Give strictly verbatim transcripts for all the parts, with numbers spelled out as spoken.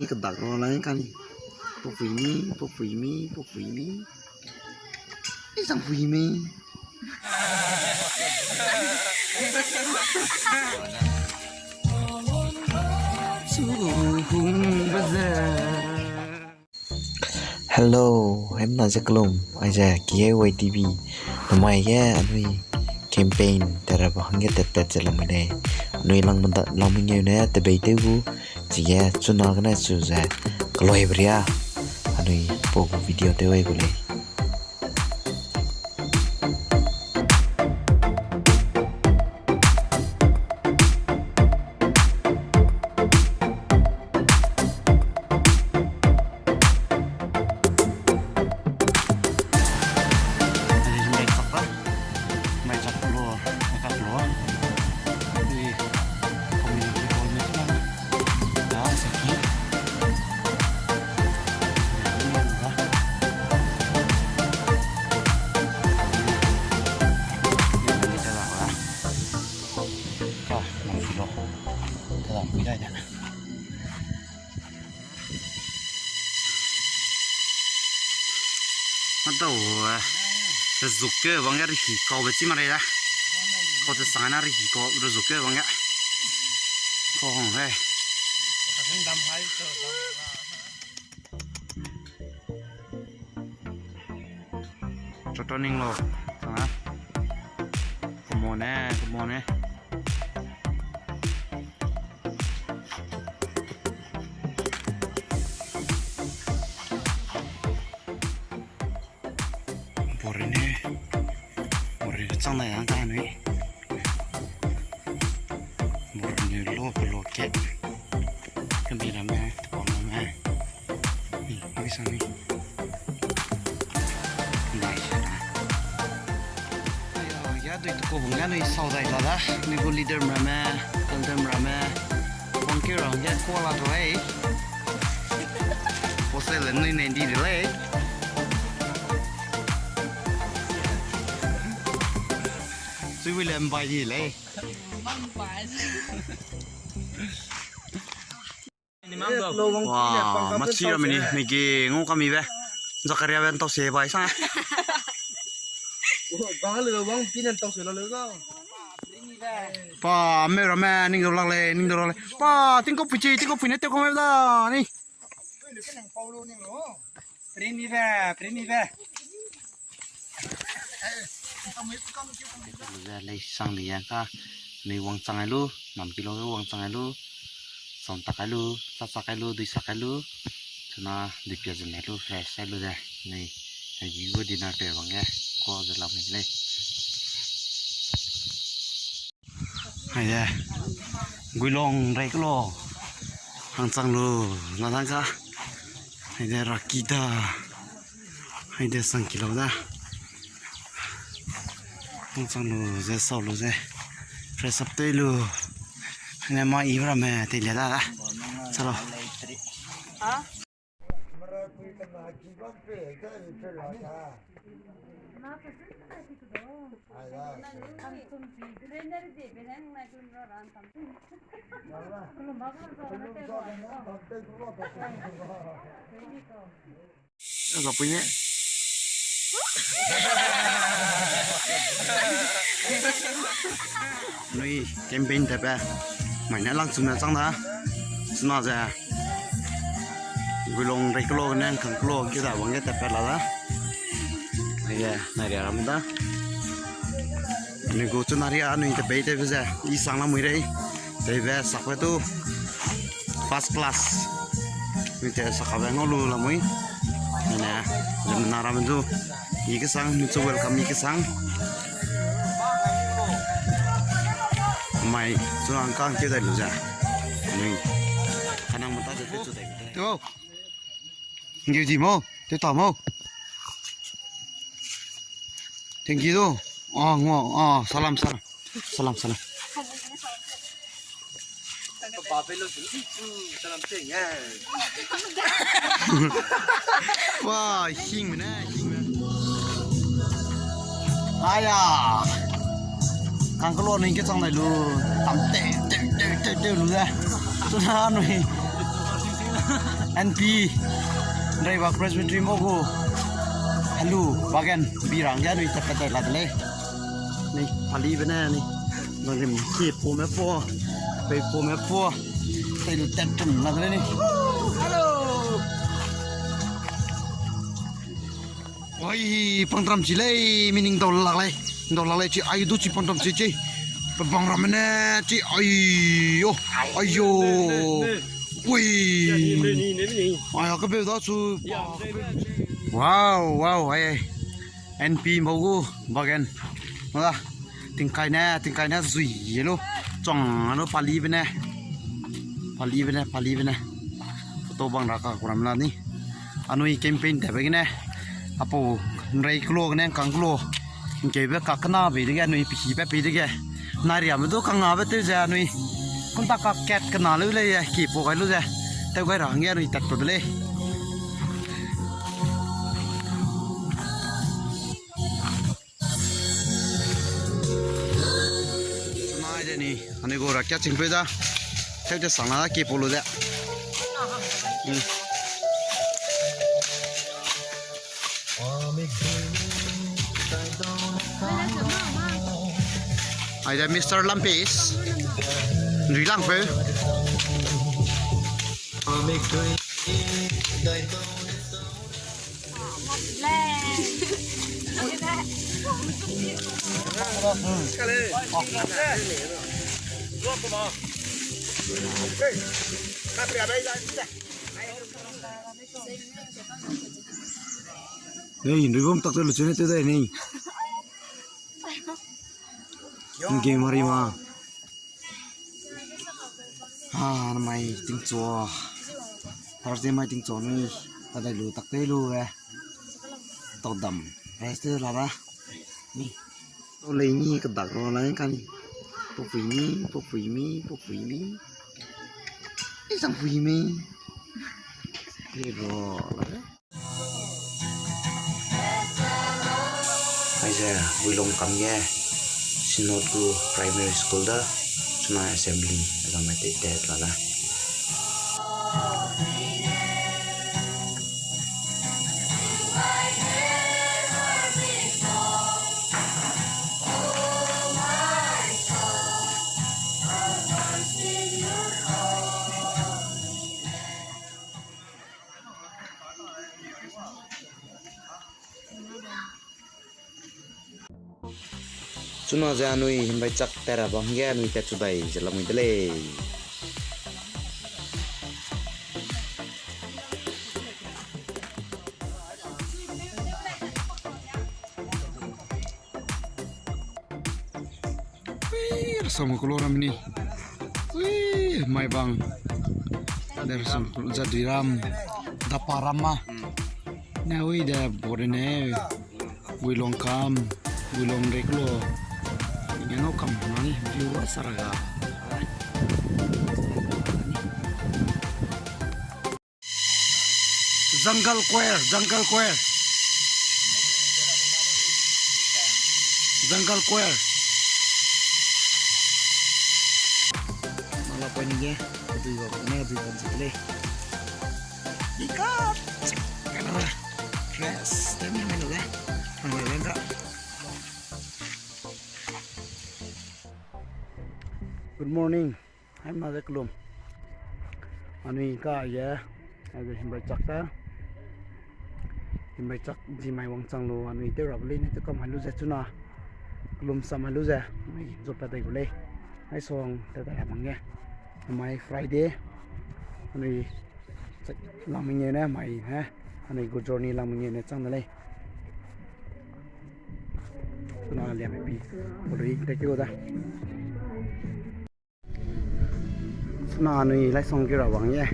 Ni kedak ro lai kani. Pupui mi, pupui mi, pupui mi. Isang pui mi. Hello, hemna ze kelum, aize K A Y T V. Namai ge anui campaign tera ba hangge tet tet ze lamui lei. Anui lang mada, lang mengeu ne tebei tew gu, chige chuna gene chu ze keloi bria. Anui pau gu video tew ai gu lei. Matau, eh, rezuk ke bang ya riki kau be chi ma rei da. Kau te sang na riki kau rezuk ke bang ya. Kau hong he. Chota ning lo. Ha. Kumone, kumone. Borine, borine chang na yang ka nui. Borine lo pe lo ke. Kami rame, tepang rame. Ni, ni sang ni. Dai sana. Ayo, ya dui tu ko bung ya nui sau dai la da. Nui gu leader rame, elder rame. Wang ke rang ya ko la tu ai. Pose le nui ne di de lei. Sui William bai di lei. Wa, machi ra mini, migi ngu kami be. Zakaria be ntau se bai sa. Bang le wang pin ntau se la le ga. Pa, me ra me, ning do lak lei, ning do lak lei. Pa, tingko puchi, tingko pui ne te ko me da ni. Primi be, primi be. Ze lei sang di yang ka, nui wangchang ai lu, nam kilo wangchang ai lu, som tak ai lu, sa sak ai lu, dui sak ai lu, chuna dui pia zin ai lu, fresh ai lu ze, nui, nui gi gu dinner pe wang ge, ko ze lam lei. Haide, Guilong rei kelo. Hangchang lu, na dang ka. Haide, raki da. Haide, sang kilo da. Hangchang lu, ze sau lu ze. Fresh up tei lu. Haide, ma i bra me, tei le da da. Chalo. Nui campaign tepe. Mai ne lang chuna chang da. Chuna ze. Guilong rei kelo ne kang kelo kida wang ge tepe la da. Aye, nai ria ram da. Nui gu chuna ria nui tebei tebe ze. I sang la mui rei. Tebe sakbe tu. First class. Nui te sakabe ngau lu la mui. Nene. Jam na ram du. I ke sang, nui chu welcome i ke sang. Mai, chu ang kang ke dai lu ze. Nui. Kanang mata ze te chu dai. Thank you ji mo. Te ta mo. Thank you do. Ah, ngo, ah, salam, salam. Salam, salam. Wah, hing mene, hing mene. Aya. Kang kelo nui ke chang dai lu. Tam te, te, te, te, te lu de. Chuna nui. N P, Nreiwak Presbytery mau gu, helu bagan birang ge anui tat tat dai la de lei. Ni, palibe ne, ni. Bangrim ki po me po, pei po me po. Tei lu tat tum la de lei ni. Hello. Oi, pangtram chi lei, mi ning dau lak lei. Dau lak lei chi, ai du chi pangtram chi chi. Pe bang ramme ne chi, ai, yo, ai, yo. Ui. Ai, a ka beu da chu. Wow, wow, ai, ai. N P mau gu bagan. Wala. Tingkai ne, tingkai ne zui ye lu. Chuang lu palibe ne. Palibe ne, palibe ne. Photo bang ra ka kuram la ni. Anui campaign tebe gene. Apau nrei kelo gene kang kelo. Ngkeube ka kena bei dege anui pihi pe pei dege. Nariame du kanga be tew ze anui. Kunta ka kat kena lu lei ye, ki po gai lu ze. Tew gai ra hangge anui tat pa de lei. Nai de ni, anui gu ra kia chingpeu da. Teu de sang na da ki pulu de. Hmm. Ai de Mister Lampis. Nui lang peu. Nei, nrui bum tak te lu chene te dai nei. Nge mari ma. Ah, namai tingchua. Thursday mai tingchua ni. Ta dai lu tak te lu e. Tau dam. Rest la ba. Ni. Tau lei ni ka dak ro la ka ni. Pupui mi, pupui mi, pupui mi. Isang pui mi. Te ro la. Aize Guilong kam ge Synod gu Primary School da chuna assembly exam mai te tet la da. Chuna ze anui himbai chak tera bam ge anui tat chu dai ze lamui de lei. Ui, rasam kulo ram ni. Ui, mai bang. Ade rasam kulo jadui ram. Dapa ram ma. Ne ui de bore ne. Guilong kam. Guilong rek lo. Ngau kam na ni. View wa saraga. Jungle Choir, Jungle Choir. Jungle Choir. Mala poi ni ge, adui ba, ne adui ba zi le. Dika, kana, fresh, temi mai lo le. Mai lo le ka. Good morning. Hai ma ze kelum. Anui ka ye, ai ze himbai chak ta. Himbai chak zi mai wangchang lu, anui tew rap lei ne tew kam hai lu ze chuna. Kelum sam hai lu ze, anui zot pa dai gu lei. Hai song te dai mang ge. Mai Friday. Anui chak lang mengeu ne mai he. Anui gu journey lang mengeu ne chang de lei. Chuna lia pi. Bului, thank you da. Chuna anui laisong kira wang ye.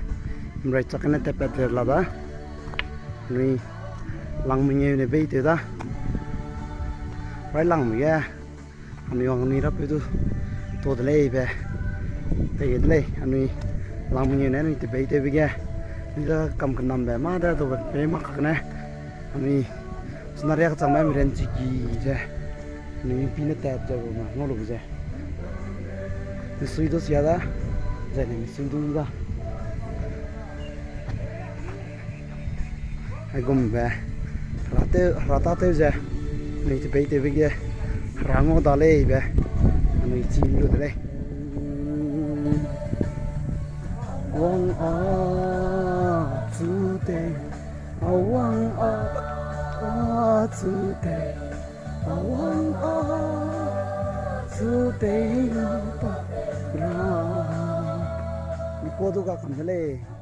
Mrai chak ne tepat te la da. Anui lang mengeu ne bei te da. Rai lang mengeu. Anui wang anui rap pe du. To de lei be. Te ge de lei. Anui lang mengeu ne anui te bei te be ge. Ni da kam kenam be. Ma da do be pe ma kak ne. Anui Chuna riak chang mai mi ren chiki ze. Ni pi ne tat ze ru ma, ngau lu ze. Misui du sia da. Ze ni misui du da. Aigumbe, hera tew, hera tâtew ze, anui tebeitewbe ge, hera ngau da lei be, anui chi lu de lei. Wang a chu tei, a wang a, a chu tei, a wang a chu tei lu pa ra. Mipau du ga kam de lei.